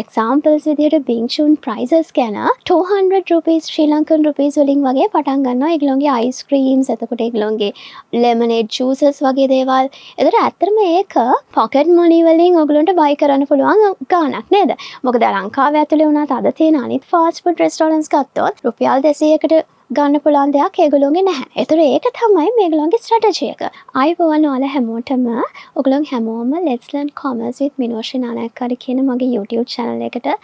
Examples විදිහට බිංචුන් prices ගැන 200 rupees, ශ්‍රී Lankan rupees වලින් වගේ පටන් ගන්නවා ඒගොල්ලෝගේ අයිස් ක්‍රීම්ස්, එතකොට ඒගොල්ලෝගේ ලෙමනේඩ් ජූසස් වගේ දේවල්. එතකොට ඇත්තටම ඒක පොකට් මනි වලින් ඔයගොල්ලන්ට බයි කරන්න පුළුවන් ගාණක් නේද? මොකද ලංකාවේ ඇතුලේ වුණත් අද තියෙන අනිත් ෆාස්ට් ෆුඩ් රෙස්ටෝරන්ට්ස් ගත්තොත් රුපියල් 200කට ගන්න පුළුවන් දෙයක් ඒගොල්ලෝගේ නැහැ. ඒතර ඒක තමයි මේගොල්ලෝගේ ස්ට්‍රැටජි එක. ආයුබෝවන් ඔයාලා හැමෝටම. ඔයගොල්ලෝ හැමෝම Let's Learn Commerce with මිනෝෂි Nanayakkara කියන මගේ YouTube channel එකට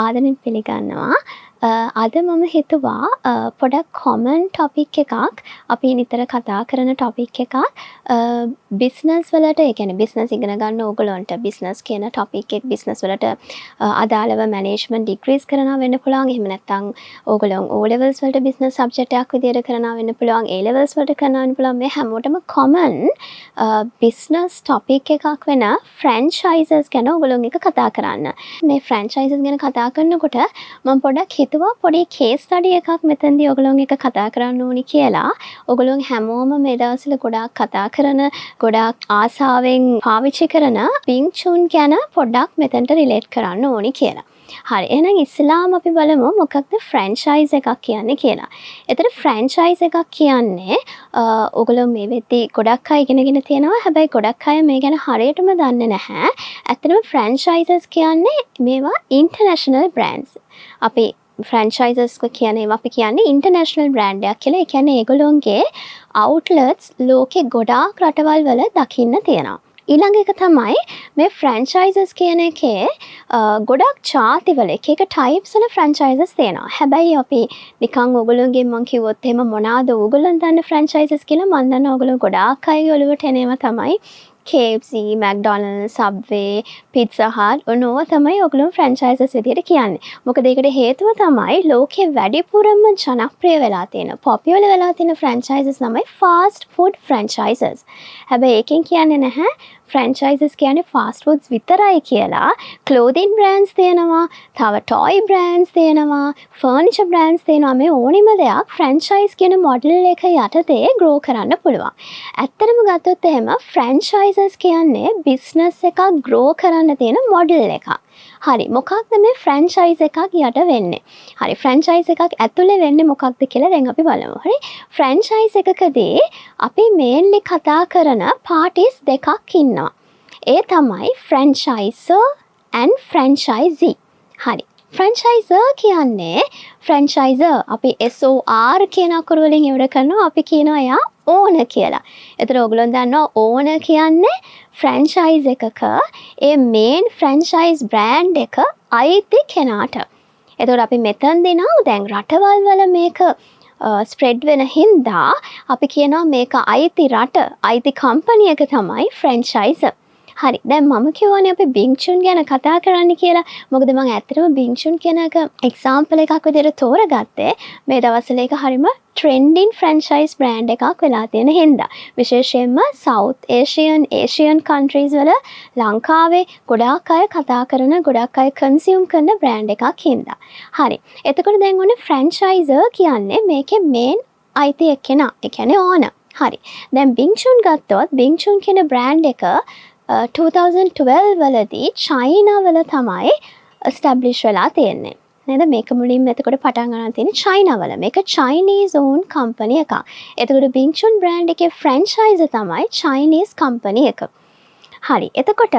ආදරෙන් පිළිගන්නවා. අද මම හිතුවා පොඩක් කොමන් ටොපික් එකක්, අපි නිතර කතා කරන ටොපික් එකක්, බිස්නස් වලට, ඒ කියන්නේ බිස්නස් ඉගෙන ගන්න ඕගොල්ලන්ට බිස්නස් කියන ටොපික් එක, බිස්නස් වලට අදාළව මැනේජ්මන්ට් ඩිග්‍රීස් කරනවා වෙන්න පුළුවන්. එහෙම නැත්නම් ඕගොල්ලෝ O levels වලට බිස්නස් සබ්ජෙක්ට් එකක් විදියට කරනවා වෙන්න පුළුවන්. A levels වලට කරනවා වෙන්න පුළුවන්. මේ හැමෝටම කොමන් බිස්නස් ටොපික් එකක් වෙන ෆ්‍රැන්චයිසස් ගැන ඔයගොල්ලොන් එක්ක කතා කරන්න. මේ ෆ්‍රැන්චයිසස් ගැන කතා කරනකොට මම පොඩ්ඩක් හිතුවා පොඩි කේස් ස්ටඩි එකක් මෙතනදී ඔයගොල්ලොන් එක්ක කතා කරන්න ඕනි කියලා. ඔයගොල්ලොන් හැමෝම මේ දවස්වල ගොඩාක් කතා කරන, ගොඩාක් ආසාවෙන් පාවිච්චි කරන බිංචුන් ගැන පොඩ්ඩක් මෙතනට රිලේට් කරන්න ඕනි කියලා. හරි, එහෙනම් ඉස්සෙල්ලාම අපි බලමු මොකක්ද ෆ්‍රැන්චයිස් එකක් කියන්නේ කියලා. එතකොට ෆ්‍රැන්චයිස් එකක් කියන්නේ ඔයගොල්ලෝ මේ වෙද්දි ගොඩක් අය ඉගෙනගෙන තියෙනවා. හැබැයි ගොඩක් අය මේ ගැන හරියටම දන්නේ නැහැ. ඇත්තටම ෆ්‍රැන්චයිසස් කියන්නේ මේවා ඉන්ටර්නැෂනල් බ්‍රෑන්ඩ්ස්. අපි ෆ්‍රැන්චයිසස් කියන ඒවා අපි කියන්නේ ඉන්ටර්නැෂනල් බ්‍රෑන්ඩ් එකක් කියලා. ඒ කියන්නේ ඒගොල්ලොන්ගේ අවුට්ලට්ස් ලෝකෙ ගොඩාක් රටවල් වල දකින්න තියෙනවා. ඊළඟ එක තමයි මේ ෆ්‍රැන්චයිසස් කියන එකේ ගොඩක් ජාතිවල එක එක ටයිප්ස් වල ෆ්‍රැන්චයිසස් තියෙනවා. හැබැයි අපි නිකන් ඔයගොල්ලෝගෙන් මං කිව්වොත් එහෙම මොනවාද ඔයගොල්ලන් දන්න ෆ්‍රැන්චයිසස් කියලා, මං දන්නවා ඔයගොල්ලෝ ගොඩාක් අයගේ ඔළුවට එන ඒවා තමයි KFC, McDonald's, Subway, Pizza Hut. ඔන්න ඕවා තමයි ඔයගොල්ලෝ ෆ්‍රැන්චයිසස් විදියට කියන්නේ. මොකද ඒකට හේතුව තමයි ලෝකෙ වැඩිපුරම ජනප්‍රිය වෙලා තියෙන, පොපියුලර් වෙලා තියෙන ෆ්‍රැන්චයිසස් තමයි ෆාස්ට් ෆුඩ් ෆ්‍රැන්චයිසස්. හැබැයි ඒකෙන් කියන්නේ නැහැ ෆ්‍රැන්චයිසස් කියන්නේ ෆාස්ට් ෆුඩ්ස් විතරයි කියලා. ක්ලෝතින් බ්‍රෑන්ඩ්ස් තියෙනවා, තව ටොයි බ්‍රෑන්ඩ්ස් තියෙනවා, ෆර්නිචර් බ්‍රෑන්ඩ්ස් තියෙනවා. මේ ඕනිම දෙයක් ෆ්‍රැන්චයිස් කියන මොඩල් එක යටතේ ග්‍රෝ කරන්න පුළුවන්. ඇත්තටම ගත්තොත් එහෙම ෆ්‍රැන්චයිසස් කියන්නේ බිස්නස් එකක් ග්‍රෝ කරන්න තියෙන මොඩල් එකක්. හරි, මොකක්ද මේ ෆ්‍රැන්චයිස් එකක් යට වෙන්නේ? හරි, ෆ්‍රැන්චයිස් එකක් ඇතුලේ වෙන්නේ මොකක්ද කියලා දැන් අපි බලමු. හරි, ෆ්‍රැන්චයිස් එකකදී අපි මේන්ලි කතා කරන පාටිස් දෙකක් ඉන්නවා. ඒ තමයි ෆ්‍රැන්චයිසර් ඇන්ඩ් ෆ්‍රැන්චයිසී. හරි, ෆ්‍රැන්චයිසර් කියන්නේ ෆ්‍රැන්චයිසර් අපි SOR කියන අකුරු වලින් ඉවර කරනවා. අපි කියනවා එයා ඕනර් කියලා. එතකොට ඔයගොල්ලෝ දන්නවා ඕනර් කියන්නේ ෆ්‍රැන්චයිස් එකක ඒ මේන් ෆ්‍රැන්චයිස් බ්‍රෑන්ඩ් එක අයිති කෙනාට. එතකොට අපි මෙතනදී නම් දැන් රටවල් වල මේක ස්ප්‍රෙඩ් වෙන හින්දා අපි කියනවා මේක අයිති රට, අයිති කම්පනි එක තමයි ෆ්‍රැන්චයිසර්. හරි, දැන් මම කිව්වනේ අපි බිංචුන් ගැන කතා කරන්න කියලා. මොකද මං ඇත්තටම බිංචුන් කියන එක එක්සාම්පල් එකක් විදිහට තෝරගත්තේ මේ දවස්වල ඒක හරිම ට්‍රෙන්ඩින් ෆ්‍රැන්චයිස් බ්‍රෑන්ඩ් එකක් වෙලා තියෙන හින්දා. විශේෂයෙන්ම සවුත් ඒෂියන්, ඒෂියන් කන්ට්‍රීස් වල, ලංකාවේ ගොඩාක් අය කතා කරන, ගොඩාක් අය කන්සියුම් කරන බ්‍රෑන්ඩ් එකක් හින්දා. හරි. එතකොට දැන් ඔන්න ෆ්‍රැන්චයිසර් කියන්නේ මේකේ මේන් අයිති එක්කෙනා. ඒ කියන්නේ ඕනර්. හරි. දැන් බිංචුන් ගත්තොත් බිංචුන් කියන බ්‍රෑන්ඩ් එක 2012 වලදී චයිනා වල තමයි එස්ටැබ්ලිෂ් වෙලා තියෙන්නේ. නේද? මේක මුලින්ම එතකොට පටන් ගන්න තියෙන්නේ චයිනා වල. මේක චයිනීස් ඕන් කම්පනි එකක්. එතකොට බිංචුන් බ්‍රෑන්ඩ් එකේ ෆ්‍රැන්චයිසර් තමයි චයිනීස් කම්පනි එක. හරි. එතකොට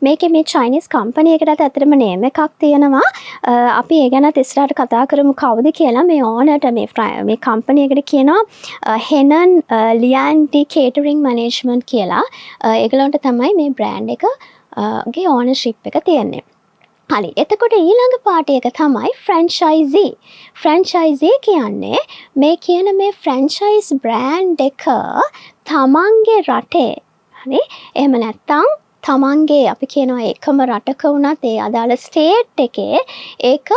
මේකේ මේ චයිනීස් කම්පනි එකටත් ඇත්තටම නේම් එකක් තියෙනවා. අපි ඒ ගැනත් ඉස්සරහට කතා කරමු කවුද කියලා. මේ ඕනර්ට මේ කම්පනි එකට කියනවා හෙනන් ලියන්ඩි කේටරින් මැනේජ්මන්ට් කියලා. ඒගොල්ලන්ට තමයි මේ බ්‍රෑන්ඩ් එක ගේ ඕනර්ෂිප් එක තියෙන්නේ. හරි. එතකොට ඊළඟ පාටි එක තමයි ෆ්‍රැන්චයිසී. ෆ්‍රැන්චයිසී කියන්නේ මේ කියන මේ ෆ්‍රැන්චයිස් බ්‍රෑන්ඩ් එක තමන්ගේ රටේ, හරි, එහෙම නැත්නම් තමන්ගේ, අපි කියනවා එකම රටක වුණත් ඒ අදාළ ස්ටේට් එකේ ඒක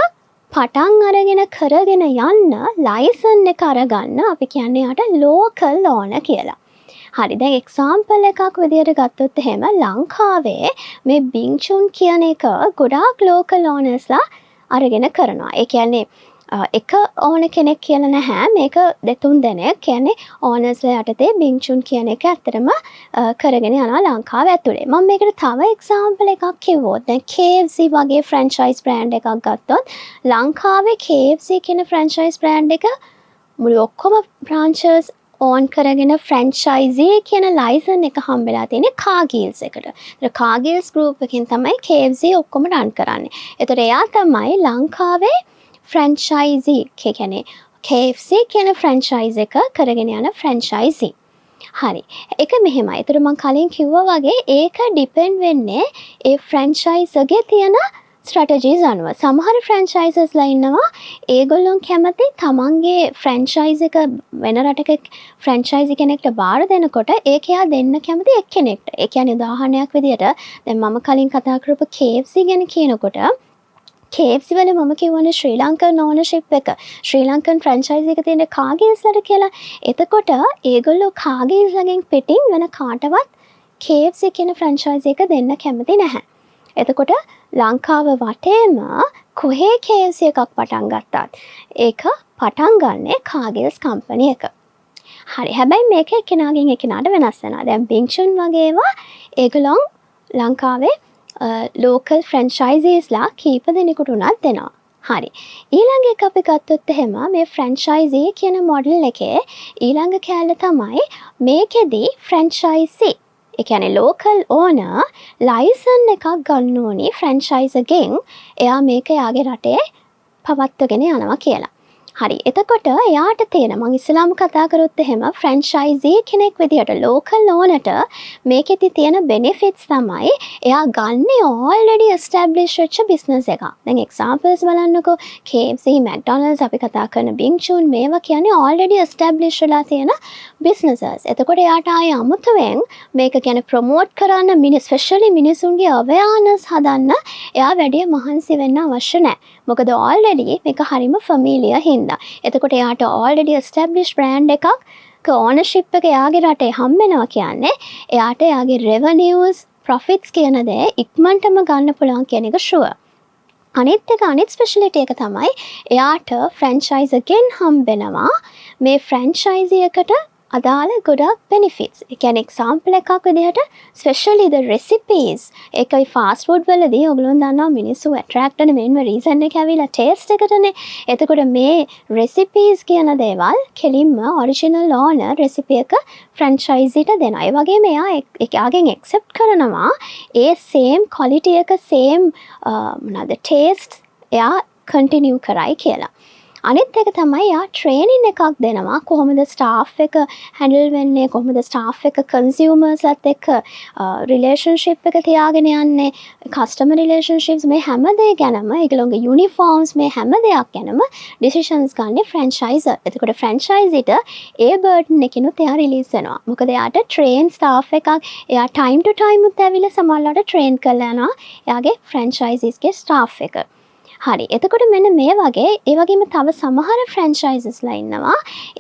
පටන් අරගෙන කරගෙන යන්න ලයිසන් එක අරගන්න අපි කියන්නේ එයාට ලෝකල් ඕනර් කියලා. හරි, දැන් එක්සාම්පල් එකක් විදියට ගත්තොත් එහෙම ලංකාවේ මේ බිංචුන් කියන එක ගොඩාක් ලෝකල් ඕනර්ස්ලා අරගෙන කරනවා. ඒ කියන්නේ එක ඕනර් කෙනෙක් කියලා නැහැ. මේක දෙතුන් දෙනෙක්. කියන්නේ ඕනර්ස්ලා යටතේ බින්චුන් කියන එක ඇත්තටම කරගෙන යනවා ලංකාව ඇතුලේ. මම මේකට තව එක්සාම්පල් එකක් කිව්වොත්, දැන් KFC වගේ ෆ්‍රැන්චයිස් බ්‍රෑන්ඩ් එකක් ගත්තොත්, ලංකාවේ KFC කියන ෆ්‍රැන්චයිස් බ්‍රෑන්ඩ් එක මුළු ඔක්කොම බ්‍රාන්චස් ඕන් කරගෙන ෆ්‍රැන්චයිසී කියන ලයිසන් එක හම්බෙලා තියෙන්නේ කාගිල්ස් එකට. ඒතර කාගිල්ස් ගෲප් එකෙන් තමයි KFC ඔක්කොම රන් කරන්නේ. ඒතර එයා තමයි ලංකාවේ ෆ්‍රැන්චයිසී, ඒ කියන්නේ KFC කියන ෆ්‍රැන්චයිස් එක කරගෙන යන ෆ්‍රැන්චයිසී. හරි. ඒක මෙහෙමයි. ඒතර මං කලින් කිව්වා වගේ ඒක ඩිපෙන්ඩ් වෙන්නේ ඒ ෆ්‍රැන්චයිසර්ගේ තියෙන ස්ට්‍රැටජීස් අනුව. සමහර ෆ්‍රැන්චයිසර්ස්ලා ඉන්නවා, ඒගොල්ලොන් කැමති තමන්ගේ ෆ්‍රැන්චයිස් එක වෙන රටක ෆ්‍රැන්චයිසි කෙනෙක්ට බාර දෙනකොට ඒක එයා දෙන්න කැමති එක්කෙනෙක්ට. ඒ කියන්නේ උදාහරණයක් විදියට දැන් මම කලින් කතා කරපු KFC ගැන කියනකොට, KFC වල මම කිව්වනේ ශ්‍රී ලංකන් ඕනර්ෂිප් එක, ශ්‍රී ලංකන් ෆ්‍රැන්චයිසි එක තියෙන කාගිල්ස්ලට කියලා. එතකොට ඒගොල්ලෝ කාගිල්ස්ලගෙන් පිටින් වෙන කාටවත් KFC කියන ෆ්‍රැන්චයිසි එක දෙන්න කැමති නැහැ. එතකොට ලංකාව වටේම කොහේ KFC එකක් පටන් ගත්තත් ඒක පටන් ගන්නේ කාගිල්ස් කම්පනි එක. හරි. හැබැයි මේක එක්කෙනාගෙන් එක්කෙනාට වෙනස් වෙනවා. දැන් බින්චුන් වගේ ඒවා ඒගොල්ලොන් ලංකාවේ ලෝකල් ෆ්‍රැන්චයිසීස්ලා කීප දෙනෙකුට උනත් දෙනවා. හරි. ඊළඟ එක අපි ගත්තොත් එහෙම, මේ ෆ්‍රැන්චයිසී කියන මොඩල් එකේ ඊළඟ කෑල්ල තමයි මේකෙදි ෆ්‍රැන්චයිසී, ඒ කියන්නේ ලෝකල් ඕනර් ලයිසන් එකක් ගන්න ඕනි ෆ්‍රැන්චයිසර්ගෙන්, එයා මේක එයාගේ රටේ පවත්වගෙන යනවා කියලා. හරි. එතකොට එයාට තියෙන, මං ඉස්සෙල්ලාම කතා කරොත් එහෙම, ෆ්‍රැන්චයිසී කෙනෙක් විදිහට ලෝකල් ඕනර්ට මේකෙදි තියෙන බෙනිෆිට්ස් තමයි එයා ගන්නේ ඕල්රෙඩි එස්ටැබ්ලිෂ් වෙච්ච බිස්නස් එකක්. දැන් එක්සාම්පල්ස් බලන්නකෝ, KFC, McDonald's, අපි කතා කරන බින්චුන්, මේවා කියන්නේ ඕල්රෙඩි එස්ටැබ්ලිෂ් වෙලා තියෙන බිස්නසස්. එතකොට එයාට ආයේ අමුතුවෙන් මේක ගැන ප්‍රොමෝට් කරන්න, ස්පෙෂලි මිනිසුන්ගේ අවෙයාර්නස් හදන්න එයා වැඩිය මහන්සි වෙන්න අවශ්‍ය නැහැ. මොකද ඕල්රෙඩි මේක හරිම ෆැමිලියර් හින්දා. එතකොට එයාට ඕල්රෙඩි එස්ටැබ්ලිෂ් බ්‍රෑන්ඩ් එකක් ඕනර්ෂිප් එක එයාගේ රටේ හම්බ වෙනවා කියන්නේ එයාට එයාගේ රෙවනියුස්, ප්‍රොෆිට්ස් කියන දේ ඉක්මනටම ගන්න පුළුවන් කියන එක ෂුවර්. අනිත් එක, අනිත් ස්පෙෂලිටි එක තමයි එයාට ෆ්‍රැන්චයිසර්ගෙන් හම්බෙනවා මේ ෆ්‍රැන්චයිසි එකට අදාළ ගොඩක් බෙනිෆිට්ස්. ඒ කියන්නේ එක්සාම්පල් එකක් විදිහට ස්පෙෂලි ද රෙසිපීස්. ඒකයි ෆාස්ට් ෆුඩ් වලදී ඔයගොල්ලෝ දන්නවා මිනිස්සු ඇට්‍රැක්ට් වෙන මේන්ම රීසන් එක ඇවිල්ලා ටේස්ට් එකටනේ. එතකොට මේ රෙසිපීස් කියන දේවල් කෙලින්ම ඔරිජිනල් ඕනර් රෙසිපි එක ෆ්‍රැන්චයිසිට දෙනවා. ඒ වගේම එයා එයාගෙන් ඇක්සෙප්ට් කරනවා ඒ සේම් ක්වොලිටි එක, සේම් මොනවාද ටේස්ට් එයා කන්ටිනියු කරයි කියලා. අනිත් එක තමයි එයා ට්‍රේනින් එකක් දෙනවා, කොහොමද ස්ටාෆ් එක හැන්ඩල් වෙන්නේ, කොහොමද ස්ටාෆ් එක කන්සියුමර්ස්ලත් එක්ක රිලේෂන්ෂිප් එක තියාගෙන යන්නේ, කස්ටමර් රිලේෂන්ෂිප්ස්, මේ හැම දේ ගැනම, ඒගොල්ලෝගේ යුනිෆෝම්ස්, මේ හැම දෙයක් ගැනම ඩිසිෂන්ස් ගන්නේ ෆ්‍රැන්චයිසර්. එතකොට ෆ්‍රැන්චයිසිට ඒ බර්ඩන් එකකිනුත් එයා රිලීස් වෙනවා. මොකද එයාට ට්‍රේන් ස්ටාෆ් එකක්, එයා ටයිම් ටු ටයිම් උත් ඇවිල්ලා සමහරවිට ට්‍රේන් කරලා යනවා එයාගේ ෆ්‍රැන්චයිසිස්ගේ ස්ටාෆ් එක. හරි. එතකොට මෙන්න මේ වගේ, ඒ වගේම තව සමහර ෆ්‍රැන්චයිසස්ලා ඉන්නවා.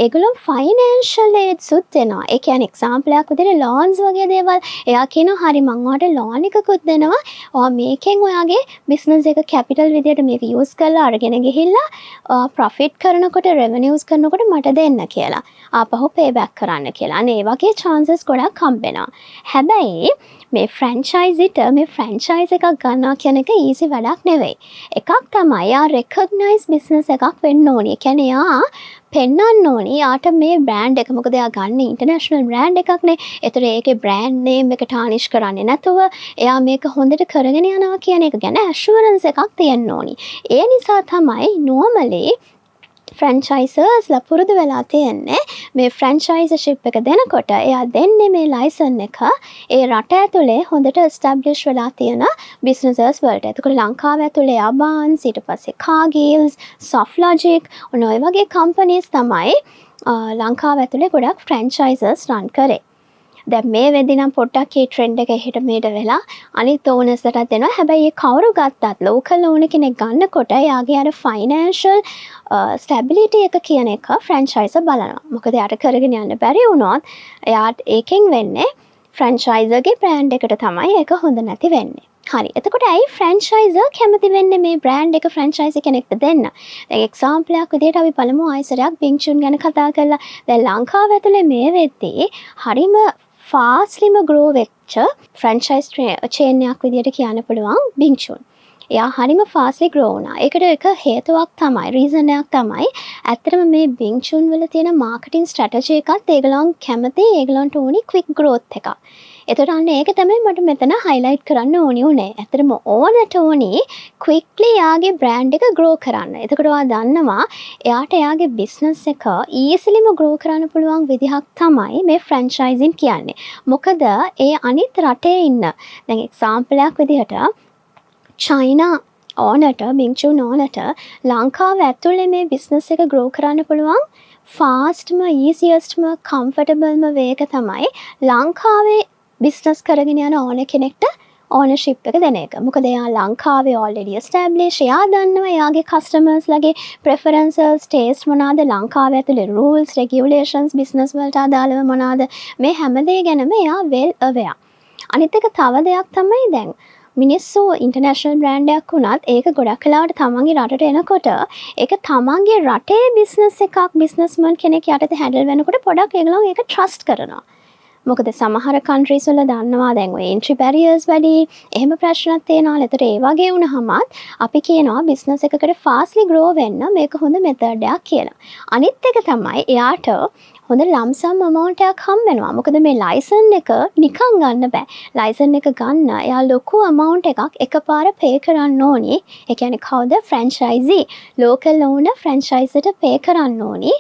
ඒගොල්ලෝ ෆයිනෑන්ෂල් ඒඩ්ස් උත් දෙනවා. ඒ කියන්නේ එක්සාම්පල් එකක් විදිහට ලෝන්ස් වගේ දේවල්. එයා කියනවා හරි, මං ඔයාට ලෝන් එකකුත් දෙනවා. ඔයා මේකෙන් ඔයාගේ බිස්නස් එක කැපිටල් විදිහට මේක යූස් කරලා අරගෙන ගිහිල්ලා ඔයා ප්‍රොෆිට් කරනකොට, රෙවෙනියුස් කරනකොට මට දෙන්න කියලා. ආපහු පේ බෑක් කරන්න කියලා. අන්න ඒ වගේ චාන්සස් ගොඩක් හම්බෙනවා. හැබැයි මේ ෆ්‍රැන්චයිසිට මේ ෆ්‍රැන්චයිස් එකක් ගන්නවා කියන එක ඊසි වැඩක් නෙවෙයි. එකක් තමයි එයා රෙකග්නයිස් බිස්නස් එකක් වෙන්න ඕනි. ඒ කියන්නේ එයා පෙන්වන්න ඕනි එයාට මේ බ්‍රෑන්ඩ් එක, මොකද එයා ගන්න ඉන්ටර්නැෂනල් බ්‍රෑන්ඩ් එකක්නේ. ඒතර ඒකේ බ්‍රෑන්ඩ් නේම් එක ටානිෂ් කරන්නේ නැතුව එයා මේක හොඳට කරගෙන යනවා කියන එක ගැන ඇෂුරන්ස් එකක් තියෙන්න ඕනි. ඒ නිසා තමයි නෝමලි ෆ්‍රැන්චයිසර්ස්ලා පුරුදු වෙලා තියෙන්නේ මේ ෆ්‍රැන්චයිසර්ෂිප් එක දෙනකොට එයා දෙන්නේ මේ ලයිසන් එක ඒ රට ඇතුලේ හොඳට එස්ටැබ්ලිෂ් වෙලා තියෙන බිස්නසස් වලට. එතකොට ලංකාව ඇතුලේ අබාන්ස්, ඊට පස්සේ කාගිල්ස්, සොෆ්ට්ලොජික්, ඔන්න ඔය වගේ කම්පනීස් තමයි ලංකාව ඇතුලේ ගොඩක් ෆ්‍රැන්චයිසස් රන් කරේ. දැන් මේ වෙද්දි නම් පොඩ්ඩක් ඒ ට්‍රෙන්ඩ් එක එහෙට මෙහෙට වෙලා අනිත් ඕනර්ස්ලටත් දෙනවා. හැබැයි ඒ කවුරු ගත්තත් ලෝකල් ඕනර් කෙනෙක් ගන්නකොට එයාගේ අර ෆයිනෑන්ෂල් ස්ටැබිලිටි එක කියන එක ෆ්‍රැන්චයිසර් බලනවා. මොකද එයාට කරගෙන යන්න බැරි වුණොත් එයාට ඒකෙන් වෙන්නේ ෆ්‍රැන්චයිසර්ගේ බ්‍රෑන්ඩ් එකට තමයි ඒක හොඳ නැති වෙන්නේ. හරි. එතකොට ඇයි ෆ්‍රැන්චයිසර් කැමති වෙන්නේ මේ බ්‍රෑන්ඩ් එක ෆ්‍රැන්චයිසි කෙනෙක්ට දෙන්න? දැන් එක්සාම්පල් එකක් විදිහට අපි බලමු ආයෙ සැරයක් බින්ග්චුන් ගැන කතා කරලා. දැන් ලංකාව ඇතුලේ මේ වෙද්දී හරිම ෆාස්ට්ලිම ග්‍රෝ වෙච්ච ෆ්‍රැන්චයිස් චේන් එකක් විදිහට කියන්න පුළුවන් බින්ග්චුන්. එයා හරිම ෆාස්ට්ලි ග්‍රෝ වුණා. ඒකට එක හේතුවක් තමයි, රීසන් එකක් තමයි, ඇත්තටම මේ බින්ග්චුන් වල තියෙන මාකටිං ස්ට්‍රැටජි එකත් ඒගොල්ලන් කැමති, ඒගොල්ලන්ට ඕනි ක්වික් ග්‍රෝත් එකක්. එතකොට අන්න ඒක තමයි මට මෙතන හයිලයිට් කරන්න ඕනි වුණේ. ඇත්තටම ඕනර්ට ඕනි ක්වික්ලි එයාගේ බ්‍රෑන්ඩ් එක ග්‍රෝ කරන්න. එතකොට ඔයා දන්නවා එයාට එයාගේ බිස්නස් එක ඊසිලිම ග්‍රෝ කරන්න පුළුවන් විදිහක් තමයි මේ ෆ්‍රැන්චයිසින් කියන්නේ. මොකද ඒ අනිත් රටේ ඉන්න, දැන් එක්සාම්පල් එකක් විදිහට චයිනා ඕනර්ට, බින්ග්චුන් ඕනර්ට ලංකාව ඇතුලේ මේ බිස්නස් එක ග්‍රෝ කරන්න පුළුවන් ෆාස්ට්ම, ඊසියස්ට්ම, කම්ෆර්ටබල්ම වේ එක තමයි ලංකාවේ බිස්නස් කරගෙන යන ඕනර් කෙනෙක්ට ඕනර්ෂිප් එක දෙන එක. මොකද එයා ලංකාවේ ඔල්රෙඩි එස්ටැබ්ලිෂ්. එයා දන්නවා එයාගේ කස්ටමර්ස්ලගේ ප්‍රෙෆරන්සස්, ටේස්ට් මොනවාද, ලංකාව ඇතුලේ රූල්ස්, රෙගියුලේෂන්ස් බිස්නස් වලට අදාළව මොනවාද, මේ හැම දේ ගැනම එයා වෙල් අවෙයාර්. අනිත් එක තව දෙයක් තමයි, දැන් මිනිස්සු ඉන්ටර්නැෂනල් බ්‍රෑන්ඩ් එකක් වුණත් ඒක ගොඩක් වෙලාවට තමන්ගේ රටට එනකොට ඒක තමන්ගේ රටේ බිස්නස් එකක්, බිස්නස්මන් කෙනෙක් යටතේ හැන්ඩල් වෙනකොට පොඩක් ඒගොල්ලෝ ඒක ට්‍රස්ට් කරනවා. මොකද සමහර කන්ට්‍රීස් වල දන්නවා දැන් ඔය එන්ට්‍රි බැරියර්ස් වැඩි, එහෙම ප්‍රශ්නත් තියෙනවා. එතකොට ඒ වගේ වුණහමත් අපි කියනවා බිස්නස් එකකට ෆාස්ට්ලි ග්‍රෝ වෙන්න මේක හොඳ මෙතඩ් එකක් කියලා. අනිත් එක තමයි එයාට හොඳ ලම්සම් අමවුන්ට් එකක් හම්බ වෙනවා. මොකද මේ ලයිසන් එක නිකන් ගන්න බෑ. ලයිසන් එක ගන්න එයා ලොකු අමවුන්ට් එකක් එකපාර පේ කරන්න ඕනි. ඒ කියන්නේ කවුද? ෆ්‍රැන්චයිසි. ලෝකල් ඕනර් ෆ්‍රැන්චයිසර්ට පේ කරන්න ඕනි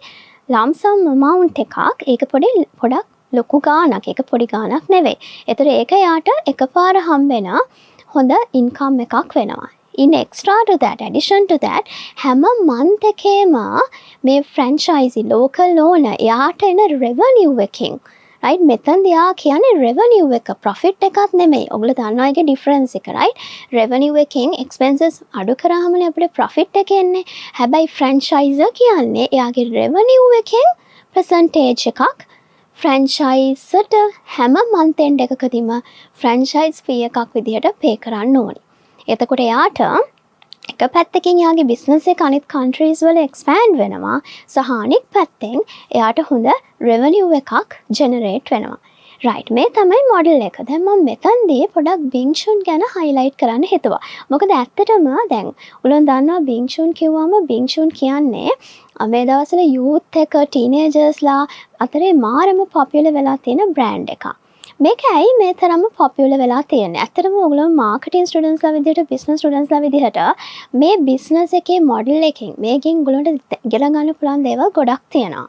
ලම්සම් අමවුන්ට් එකක්. ඒක පොඩක් ලොකු ගාණක්. ඒක පොඩි ගාණක් නෙවෙයි. ඒතර ඒක එයාට එකපාර හම්බෙන හොඳ ඉන්කම් එකක් වෙනවා. In extra to that, addition to that, හැම මන්ත් එකේම මේ ෆ්‍රැන්චයිසි ලෝකල් ඕනර් එයාට එන රෙවනිව් එකකින්, රයිට්, මෙතනදී එයා කියන්නේ රෙවනිව් එක, ප්‍රොෆිට් එකක් නෙමෙයි. ඔයගොල්ලෝ දන්නවා ඒකේ ඩිෆරන්ස් එක, රයිට්? රෙවනිව් එකෙන් එක්ස්පෙන්සස් අඩු කරාමනේ අපිට ප්‍රොෆිට් එක එන්නේ. හැබැයි ෆ්‍රැන්චයිසර් කියන්නේ එයාගේ රෙවනිව් එකෙන් පර්සන්ටේජ් එකක් ෆ්‍රැන්චයිසර්ට හැම මන්ත් එන්ඩ් එකකදීම ෆ්‍රැන්චයිස් ෆී එකක් විදිහට පේ කරන්න ඕනි. එතකොට එයාට එක පැත්තකින් එයාගේ බිස්නස් එක අනිත් කන්ට්‍රීස් වල එක්ස්පෑන්ඩ් වෙනවා සහ අනිත් පැත්තෙන් එයාට හොඳ රෙවනිව් එකක් ජෙනරේට් වෙනවා. රයිට්, මේ තමයි මොඩල් එක. දැන් මම මෙතනදී පොඩක් බින්ග්චුන් ගැන හයිලයිට් කරන්න හිතුවා. මොකද ඇත්තටම දැන් ඔයගොල්ලෝ දන්නවා බින්ග්චුන් කිව්වම බින්ග්චුන් කියන්නේ මේ දවස්වල යූත් එක, ටීනේජර්ස්ලා අතරේ මාරම පොපියුලර් වෙලා තියෙන බ්‍රෑන්ඩ් එකක්. මේක ඇයි මේ තරම්ම පොපියුලර් වෙලා තියෙන්නේ? ඇත්තටම ඔයගොල්ලෝ මාකටිං ස්ටුඩන්ට්ස්ලා විදිහට, බිස්නස් ස්ටුඩන්ට්ස්ලා විදිහට මේ බිස්නස් එකේ මොඩල් එකෙන් මේකෙන් ඔයගොල්ලන්ට ඉගෙන ගන්න පුළුවන් දේවල් ගොඩක් තියෙනවා.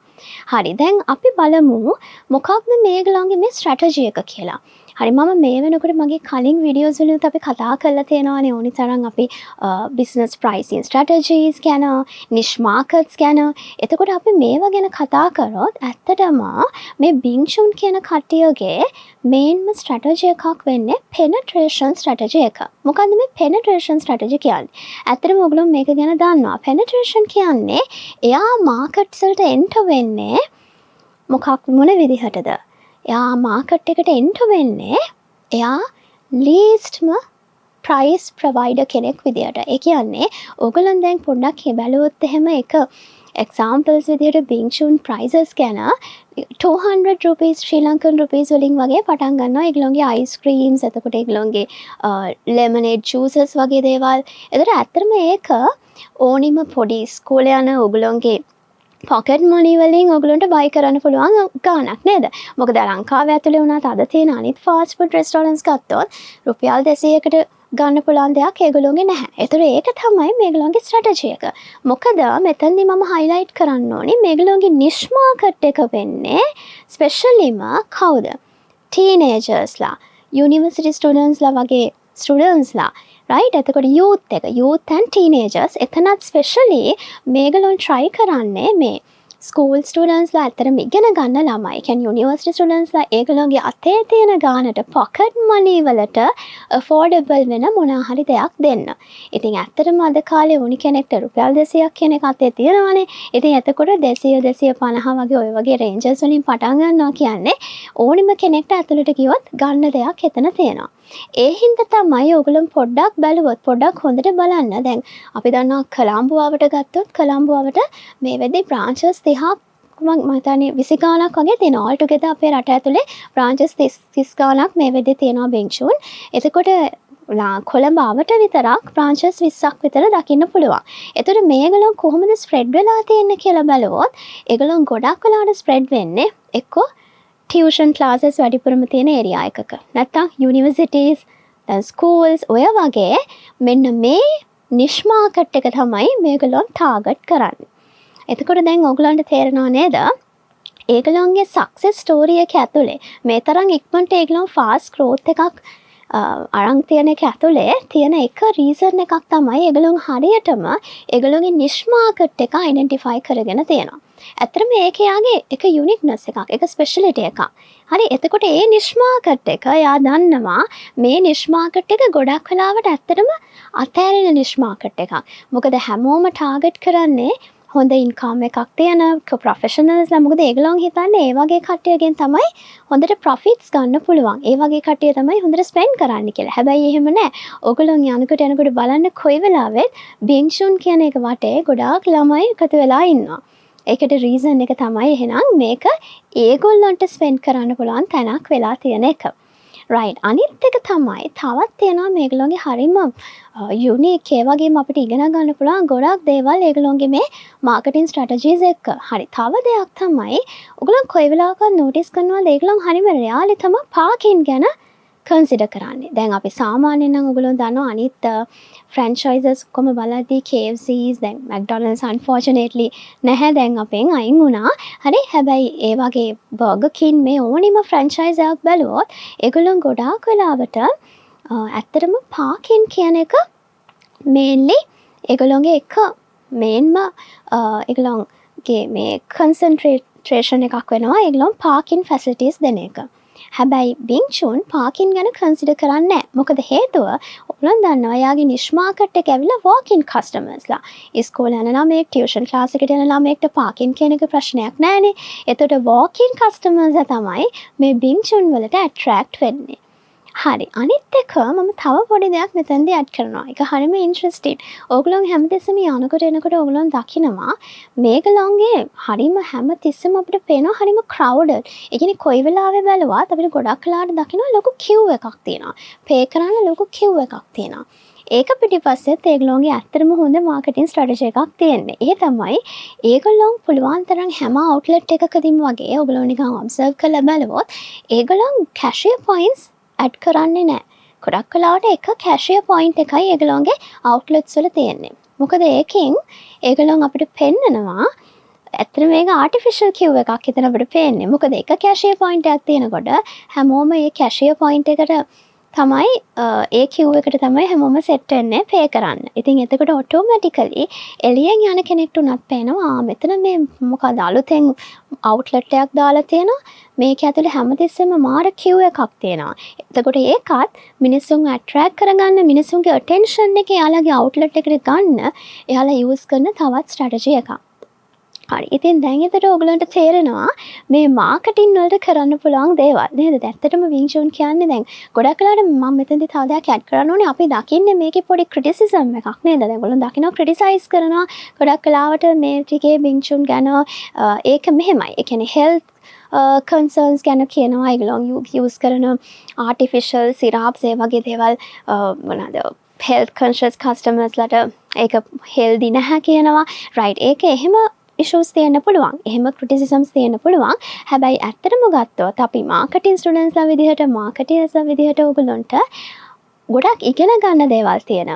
හරි, දැන් අපි බලමු මොකක්ද මේගොල්ලන්ගේ මේ ස්ට්‍රැටජි එක කියලා. හරි, මම මේ වෙනකොට මගේ කලින් වීඩියෝස් වලිනුත් අපි කතා කරලා තියෙනවානේ ඕනි තරම් අපි බිස්නස් ප්‍රයිසිං ස්ට්‍රැටජීස් ගැන, නිෂ් මාකට්ස් ගැන. එතකොට අපි මේවා ගැන කතා කරොත් ඇත්තටම මේ බින්ග්චුන් කියන කට්ටියගේ මේන්ම ස්ට්‍රැටජි එකක් වෙන්නේ පෙනට්‍රේෂන් ස්ට්‍රැටජි එක. මොකද්ද මේ පෙනට්‍රේෂන් ස්ට්‍රැටජි කියන්නේ? ඇත්තටම ඔයගොල්ලෝ මේක ගැන දන්නවා. පෙනට්‍රේෂන් කියන්නේ එයා මාකට්ස් වලට එන්ටර් වෙන්නේ මොකක් මොන විදිහටද? එයා මාකට් එකට එන්ටර් වෙන්නේ එයා ලීස්ට්ම ප්‍රයිස් ප්‍රොවයිඩර් කෙනෙක් විදියට. ඒ කියන්නේ ඕගොල්ලන් දැන් පොඩ්ඩක් බැලුවොත් එහෙම එක එක්සාම්පල්ස් විදියට බින්ග්චුන් ප්‍රයිසස් ගැන 200 රුපීස්, ශ්‍රී ලංකන් රුපීස් වලින් වගේ පටන් ගන්නවා ඒගොල්ලන්ගේ අයිස් ක්‍රීම්ස්, එතකොට ඒගොල්ලන්ගේ ලෙමනේඩ් ජූසස් වගේ දේවල්. එතකොට ඇත්තටම ඒක ඕනිම පොඩි ඉස්කෝලේ යන ඔයගොල්ලන්ගේ පොකට් මනි වලින් ඔයගොල්ලන්ට බයි කරන්න පුළුවන් ගාණක් නේද? මොකද ලංකාව ඇතුලේ වුණත් අද තියෙන අනිත් ෆාස්ට් ෆුඩ් රෙස්ටෝරන්ට්ස් ගත්තොත් රුපියල් 200කට ගන්න පුළුවන් දෙයක් ඒගොල්ලෝගේ නැහැ. ඒතර ඒක තමයි මේගොල්ලන්ගේ ස්ට්‍රැටජි එක. මොකද මෙතනදී මම හයිලයිට් කරන්න ඕනේ මේගොල්ලෝගේ නිෂ් මාකට් එක වෙන්නේ ස්පෙෂලිම කවුද? ටීනේජර්ස්ලා, යුනිවර්සිටි ස්ටුඩන්ට්ස්ලා වගේ ස්ටුඩන්ට්ස්ලා, රයිට්? එතකොට යූත් එක, යූත් ඇන්ඩ් ටීනේජර්ස්. එතනත් ස්පෙෂලි මේගොල්ලෝ ට්‍රයි කරන්නේ මේ ස්කූල් ස්ටුඩන්ට්ස්ලා, ඇත්තටම ඉගෙන ගන්න ළමයි. ඒ කියන්නේ යුනිවර්සිටි ස්ටුඩන්ට්ස්ලා, ඒගොල්ලෝගේ අතේ තියෙන ගානට, පොකට් මනි වලට ඇෆෝඩබල් වෙන මොනවා හරි දෙයක් දෙන්න. ඉතින් ඇත්තටම අද කාලේ ඕනි කෙනෙක්ට රුපියල් 200ක් කියන එක අතේ තියෙනවනේ. ඉතින් එතකොට 200, 250 වගේ ඔය වගේ රේන්ජස් වලින් පටන් ගන්නවා කියන්නේ ඕනිම කෙනෙක්ට ඇතුළට ගියොත් ගන්න දෙයක් එතන තියෙනවා. ඒ හින්දා තමයි ඔයගොල්ලෝ පොඩ්ඩක් බැලුවොත්, පොඩ්ඩක් හොඳට බලන්න. දැන් අපි දන්නවා කොළඹ ගත්තොත්, කොළඹ මේ වෙද්දි බ්‍රාන්චස් 30ක්, මං හිතන්නේ 20 ගාණක් වගේ තියෙනවා. ඕල් ටුගෙදර් අපේ රට ඇතුලේ බ්‍රාන්චස් 30 30 ගාණක් මේ වෙද්දි තියෙනවා බින්ග්චුන්. එතකොට කොළඹ අවට විතරක් බ්‍රාන්චස් 20ක් විතර දකින්න පුළුවන්. එතකොට මේගොල්ලෝ කොහොමද ස්ප්‍රෙඩ් වෙලා තියෙන්නේ කියලා බැලුවොත්, ඒගොල්ලෝ ගොඩක් වෙලාවට ස්ප්‍රෙඩ් වෙන්නේ එක්කෝ ටියුෂන් ක්ලාසස් වැඩිපුරම තියෙන ඒරියා එකක. නැත්තම් යුනිවර්සිටීස්, දැන් ස්කූල්ස්, ඔය වගේ මෙන්න මේ නිෂ් මාකට් එක තමයි මේගොල්ලෝ ටාගට් කරන්නේ. එතකොට දැන් ඔයගොල්ලන්ට තේරෙනව නේද? ඒගොල්ලන්ගේ සක්සස් ස්ටෝරි එක ඇතුලේ මේ තරම් ඉක්මනට ඒගොල්ලෝ ෆාස්ට් ග්‍රෝත් එකක් අරන් තියෙන එක ඇතුලේ තියෙන එක රීසන් එකක් තමයි ඒගොල්ලෝ හරියටම ඒගොල්ලෝගේ නිෂ් මාකට් එක අයිඩෙන්ටිෆයි කරගෙන තියෙනවා. ඇත්තටම ඒක එයාගේ එක යුනික්නස් එකක්, එක ස්පෙෂලිටි එකක්. හරි, එතකොට ඒ නිෂ් මාකට් එක එයා දන්නවා මේ නිෂ් මාකට් එක ගොඩක් වෙලාවට ඇත්තටම අතෑරෙන නිෂ් මාකට් එකක්. මොකද හැමෝම ටාගට් කරන්නේ හොඳ ඉන්කම් එකක් තියෙන ප්‍රොෆෙෂනල්ස්ලා. මොකද ඒගොල්ලන් හිතන්නේ ඒ වගේ කට්ටියගෙන් තමයි හොඳට ප්‍රොෆිට්ස් ගන්න පුළුවන්. ඒ වගේ කට්ටිය තමයි හොඳට ස්පෙන්ඩ් කරන්න කියලා. හැබැයි එහෙම නෑ. ඔයගොල්ලෝ යනකොට යනකොට බලන්න, කොයි වෙලාවෙත් බින්ග්චුන් කියන එක වටේ ගොඩාක් ළමයි එකතු වෙලා ඉන්නවා. ඒකට රීසන් එක තමයි එහෙනම් මේක ඒගොල්ලන්ට ස්පෙන්ඩ් කරන්න පුළුවන් තැනක් වෙලා තියෙන එක. රයිට්, අනිත් එක තමයි තවත් තියෙනවා මේගොල්ලන්ගේ හරිම යුනික්, ඒ වගේම අපිට ඉගෙන ගන්න පුළුවන් ගොඩක් දේවල් ඒගොල්ලන්ගේ මේ මාකටිං ස්ට්‍රැටජිස් එක්ක. හරි, තව දෙයක් තමයි ඔයගොල්ලන් කොයි වෙලාවකවත් නෝටිස් කරනවද ඒගොල්ලන් හරිම රෙයාලි තමයි පාකින් ගැන කන්සිඩර් කරන්නේ? දැන් අපි සාමාන්‍යයෙන් නම් ඔයගොල්ලෝ දන්නවා අනිත් ෆ්‍රැන්චයිසස් ඔක්කොම බලද්දී KFCs, දැන් මැක්ඩොනල්ඩ්ස් අන්ෆෝචුනේට්ලි නැහැ, දැන් අපෙන් අයින් වුණා. හරි, හැබැයි ඒ වගේ බර්ගර් කින්, මේ ඕනිම ෆ්‍රැන්චයිස් එකක් බැලුවොත් ඒගොල්ලෝ ගොඩාක් වෙලාවට ඇත්තටම පාකින් කියන එක මේන්ලි ඒගොල්ලොන්ගේ එක මේන්ම ඒගොල්ලොන්ගේ මේ කන්සන්ට්‍රේෂන් එකක් වෙනවා ඒගොල්ලොන් පාකින් ෆැසිලිටීස් දෙන එක. හැබැයි බින්ග්චුන් පාකින් ගැන කන්සිඩර් කරන්නේ නැහැ. මොකද හේතුව ඔයගොල්ලන් දන්නවා එයාගේ නිෂ් මාකට් එක ඇවිල්ලා වෝක් ඉන් කස්ටමර්ස්ලා. ඉස්කෝලේ යන ළමයෙක්, ටියුෂන් ක්ලාස් එකට යන ළමයෙක්ට පාකින් කියන එක ප්‍රශ්නයක් නෑනේ. එතකොට වෝක් ඉන් කස්ටමර්ස්ලා තමයි මේ බින්ග්චුන් වලට ඇට්‍රැක්ට් වෙන්නේ. හරි, අනිත් එක මම තව පොඩි දෙයක් මෙතනදී ඇඩ් කරනවා. ඒක හරිම ඉන්ට්‍රෙස්ටිං. ඕගොල්ලන් හැමතිස්සෙම යනකොට එනකොට ඕගොල්ලන් දකිනවා මේගොල්ලන්ගේ හරිම හැමතිස්සෙම අපිට පේනවා හරිම ක්‍රවුඩඩ්. ඒ කියන්නේ කොයි වෙලාවෙ බැලුවත් අපිට ගොඩක් වෙලාවට දකිනවා ලොකු කියු් එකක් තියෙනවා. පේ කරන්න ලොකු කියු් එකක් තියෙනවා. ඒක පිටිපස්සෙත් ඒගොල්ලෝගේ ඇත්තටම හොඳ මාකටිං ස්ට්‍රැටජි එකක් තියෙන්නේ. ඒ තමයි ඒගොල්ලොන් පුළුවන් තරම් හැම අවුට්ලට් එකකදීම වගේ ඔයගොල්ලෝ නිකන් ඔබ්සර්ව් කරලා බැලුවොත් ඒගොල්ලන් කැෂියර් පොයින්ට්ස් ඇඩ් කරන්නේ නෑ. ගොඩක් වෙලාවට එක කැෂියර් පොයින්ට් එකයි ඒගොල්ලෝගේ අවුට්ලට්ස් වල තියෙන්නේ. මොකද ඒකෙන් ඒගොල්ලන් අපිට පෙන්නනවා ඇත්තටම මේක ආටිෆිෂල් කියු් එකක් එතන අපිට පේන්නේ. මොකද එක කැෂියර් පොයින්ට් එකක් තියෙනකොට හැමෝම ඒ කැෂියර් පොයින්ට් එකට තමයි, ඒ කියු් එකට තමයි හැමෝම සෙට් වෙන්නේ පේ කරන්න. ඉතින් එතකොට ඔටෝමැටිකලි එළියෙන් යන කෙනෙක්ට උනත් පේනවා, ආ, මෙතන මේ මොකද අලුතෙන් අවුට්ලට් එකක් දාලා තියෙනවා. මේක ඇතුලේ හැමතිස්සෙම මාර කියු් එකක් තියෙනවා. එතකොට ඒකත් මිනිස්සුන්ව ඇට්‍රැක්ට් කරගන්න, මිනිස්සුන්ගේ ඇටෙන්ෂන් එක එයාලගේ අවුට්ලට් එකට ගන්න එයාලා යූස් කරන තවත් ස්ට්‍රැටජි එකක්. හරි. ඉතින් දැන් එතකොට ඔයගොල්ලන්ට තේරෙනවා මේ මාකටිං වලට කරන්න පුළුවන් දේවල් නේද? ඇත්තටම වින්ග් චුන් කියන්නේ දැන් ගොඩක් වෙලාවට මම මෙතනදී තව දෙයක් ඇඩ් කරන්න ඕනේ. අපි දකින්නේ මේකේ පොඩි ක්‍රිටිසිසම් එකක් නේද? දැන් ඔයගොල්ලෝ දකිනවා ක්‍රිටිසයිස් කරනවා ගොඩක් වෙලාවට මේ ටිකේ වින්ග් චුන් ගැන. ඒක මෙහෙමයි. ඒ කියන්නේ හෙල්ත් කන්සර්න්ස් ගැන කියනවා, ඒගොල්ලෝ යූස් කරන ආටිෆිෂල් සිරප්ස් ඒ වගේ දේවල් මොනවාද, හෙල්ත් කොන්ෂස් කස්ටමර්ස්ලාට ඒක හෙල්දි නැහැ කියනවා. රයිට්, ඒක එහෙම ඉෂුස් තියෙන්න පුළුවන්. එහෙම ක්‍රිටිසිසම්ස් තියෙන්න පුළුවන්. හැබැයි ඇත්තටම ගත්තොත් අපි මාකටිං ස්ටුඩන්ට්ස්ලා විදිහට, මාකටියර්ස්ලා විදිහට ඕගොල්ලන්ට ගොඩක් ඉගෙන ගන්න දේවල් තියෙන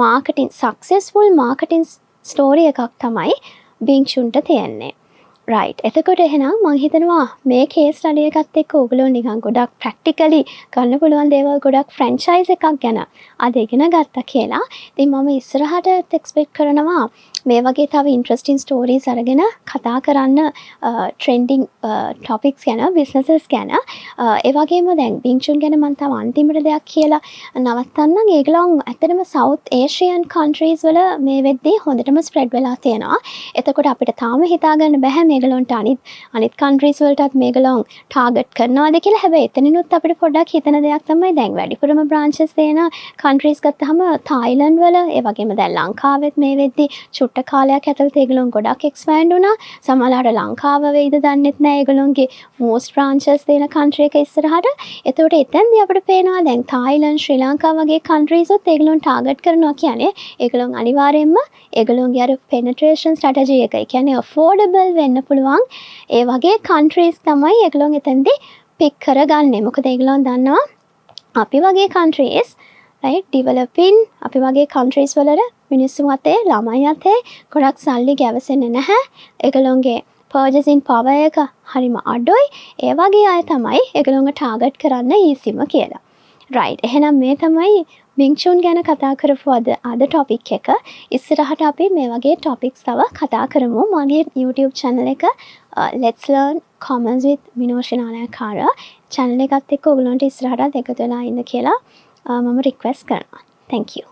මාකටිං, සක්සස්ෆුල් මාකටිං ස්ටෝරි එකක් තමයි බින්ග් චුන්ට තියෙන්නේ. රයිට්, එතකොට එහෙනම් මං හිතනවා මේ කේස් ස්ටඩි එකත් එක්ක ඕගොල්ලෝ නිකන් ගොඩක් ප්‍රැක්ටිකලි ගන්න පුළුවන් දේවල් ගොඩක් ෆ්‍රැන්චයිස් එකක් ගැන අද ඉගෙන ගත්තා කියලා. ඉතින් මම ඉස්සරහට එක්ස්පෙක්ට් කරනවා මේ වගේ ෆ්‍රැන්චයිසස් ගැන මේ වගේ තව ඉන්ට්‍රස්ටිං ස්ටෝරීස් අරගෙන කතා කරන්න, ට්‍රෙන්ඩිං ටොපික්ස් ගැන, බිස්නසස් ගැන. ඒ වගේම දැන් වින්ග් චුන් ගැන මම තව අන්තිමට දෙයක් කියලා නවත්තන්නම්. ඒගොල්ලන් ඇත්තටම සවුත් ඒෂියන් කන්ට්‍රීස් වල මේ වෙද්දී හොඳටම ස්ප්‍රෙඩ් වෙලා තියෙනවා. එතකොට අපිට තාම හිතාගන්න බැහැ මේගොල්ලන්ට අනිත් අනිත් කන්ට්‍රීස් වලටත් මේගොල්ලන් ටාගට් කරනවාද කියලා. හැබැයි එතනිනුත් අපිට පොඩ්ඩක් හිතන දෙයක් තමයි, දැන් වැඩිපුරම බ්‍රාන්චස් තියෙන කන්ට්‍රීස් ගත්තාම තායිලන්ඩ් වල, ඒ වගේම දැන් ලංකාවෙත් මේ වෙද්දි චුට්ට කාලයක් ඇතුළත ඒගොල්ලන් ගොඩක් එක්ස්පෑන්ඩ් වුණා. සමහරවිට ලංකාව වෙයිද දන්නෙත් නෑ ඒගොල්ලන්ගේ මෝස්ට් බ්‍රාන්චස් තියෙන කන්ට්‍රි එක ඉස්සරහට. එතකොට එතෙන්දී අපිට පේනවා දැන් තායිලන්ඩ්, ශ්‍රී ලංකා වගේ කන්ට්‍රීස් උත් ඒගොල්ලන් ටාගට් කරනවා කියන්නේ ඒගොල්ලන් අනිවාර්යයෙන්ම ඒගොල්ලන්ගේ අර පෙනට්‍රේෂන් ස්ට්‍රැටජි එක, ඒ කියන්නේ ඇෆෝඩබල් වෙන්න පුළුවන් ඒ වගේ කන්ට්‍රීස් තමයි ඒගොල්ලන් එතෙන්දී පික් කරගන්නේ. මොකද ඒගොල්ලන් දන්නවා අපි වගේ කන්ට්‍රීස්, රයිට්, ඩිවලොපින් අපි වගේ කන්ට්‍රීස් වලට මිනිස්සු අතේ, ළමයි අතේ ගොඩක් සල්ලි ගැවසෙන්නේ නැහැ. ඒගොල්ලොන්ගේ පර්චේසින් පවර් එක හරිම අඩුයි. ඒ වගේ අය තමයි ඒගොල්ලොන්ව ටාගට් කරන්න ඊසිම කියලා. රයිට්, එහෙනම් මේ තමයි වින්ග් චුන් ගැන කතා කරපු අද අද ටොපික් එක. ඉස්සරහට අපි මේ වගේ ටොපික්ස් තව කතා කරමු. මගේ YouTube channel එක Let's Learn Commerce with Minoshi Nanayakkara channel එකත් එක්ක ඔයගොල්ලන්ට ඉස්සරහටත් එකතු වෙලා ඉන්න කියලා මම රික්වෙස්ට් කරනවා. Thank you.